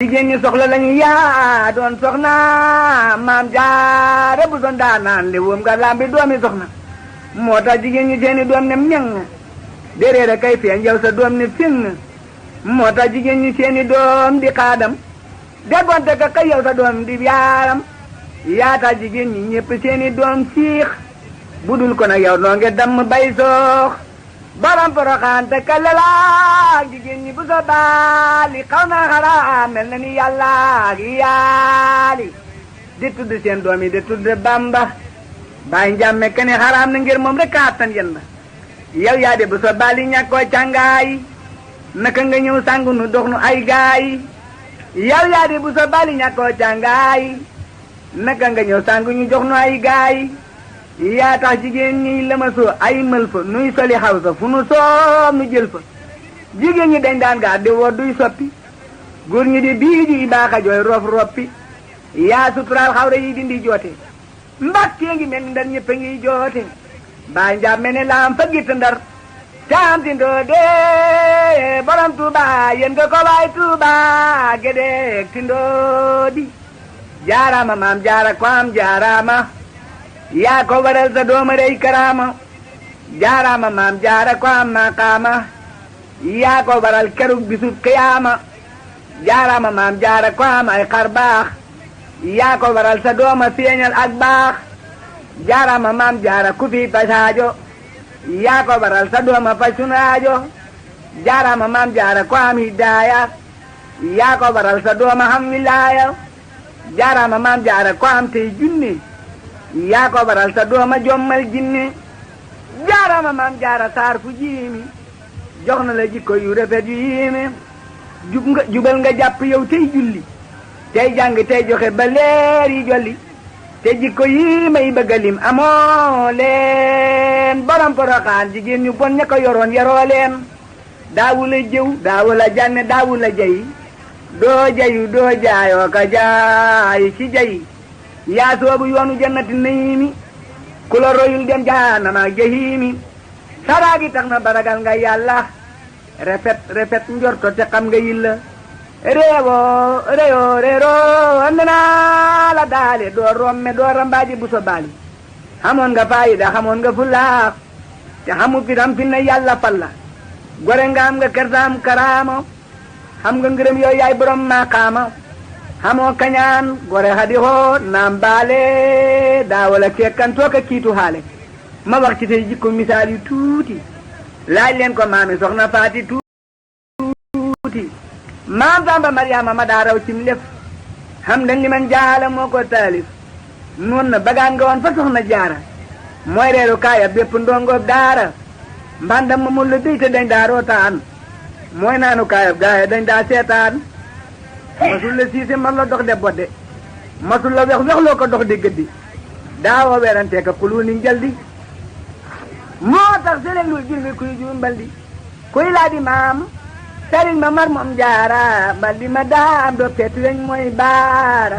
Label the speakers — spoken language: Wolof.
Speaker 1: jigéen ñi soxla lañu yaa doon soxna maam jaara bu doon daanaan li woom nga lambi doomi soxna moo tax jigéen ñi seeni doom ne ñang déréer a kay feeñ yow sa doom ne fing moo tax jigéen ñi seeni doom di xaadam déggoonte ka kay yow sa doom di yaaram yaa tax jigéen ñi ñëpp seeni doom siix budul ko nag yow noo nge damm bay soox baram poroxaan te kalalaak jigéen ñi bu sa baali xaw naa xaraam mel na ni yàlla ak yaali di tudd seen doom yi di tudd Bamba bàyyi njàmme kene xaraam na ngir moom rek attan yen ba yow yaa de bu sa baali ñàkkoo càngaay naka nga ñëw sangu nu dox nu ay gaay yow yaa de bu sa baali ñàkkoo càngaay naka nga ñëw sangu ñu jox nu ay gaay yaa tax jigéen ñi lëmasoo ay mël fa nuy soli xaw sa fu nu soob nu jël fa jigéen ñi dañ daan gaa di woo duy soppi góor ñi di bii di baaxa jooy rof roppi yaa suturaal xawra yi dindi joote mbakkee ngi mel ni ndar ñëpp a ngi joote baa njaab mel ne laam fa gitt ndar caam ti ndoo dee borom Tuuba yéen nga ko waay Tuuba gédeeg ti ndoo di jaaraama maam jaara ko am jaaraama yaa ko waral sa dooma rey karaama jaaraama maam jaara ko am maqaama yaa ko waral kerug bisub kiyaama jaaraama maam jaara ko am ay xar baax yaa ko waral sa dooma feeñal ak baax jaaraama maam jaara ku fi pasaajo yaa ko waral sa dooma faj sunaajo jaaraama maam jaara ko am hidaaya yaa ko waral sa dooma xam wilaaya jaaraama maam jaara ko am tey junni yaa ko waral sa dooma jommal jinne jaarama maam jaara saar fu jiimi jox na la jikko yu rafet yu yiime jubal nga jàpp yow tey julli tey jàng tey joxe ba leer yi jolli te jikko yi may bëgga lim amoo leen borom poroxaan jigéen ñu bon ña ko yoroon yaroo leen daawu la jëw daawu la jànne daawu la jay doo jayu doo jaayoo ka jaay ci jay yaa soobu yoonu jannati nayiimi ku la royul dem jaanama jahiimi saraagi tax na baragal nga yàlla rafet njorto te xam nga yilla réewoo réyoo réeroo andana la daale doo romme doo rambaaji bu so baali xamoon nga faayida xamoon nga fulaax te xamu fitam fi na yàlla falla gore nga am nga kersaam karaama xam nga ngërëm yooyu yaay borom maqaama xamoo kañaan gore hadi hoo naam baale daawala kekkantoo ka kiitu haale ma wax ci tey jikko misaal yu tuuti laaj leen ko maami soxna faati tuuti maam Samba Mariama ma daa raw cim lef xam dañ li man jaala moo ko taalif noon na bagaan nga woon fa soxna jaara mooy reeru kaaya bépp ndongoob daara mbandam ma mun la déy te dañ daa rootaan mooy naanu kaayab gaaya dañ daa seetaan masul la siise man la dox de bodde masul la wex-wexloo ko dox di gëddi daawoo werante ka kulu ni njaldi moo tax sëriñ lu jil mi kuy juum mbaldi kuy laa di maam sëriñ ma mar moom jaara mbaldi ma daam do petu weñ mooy baara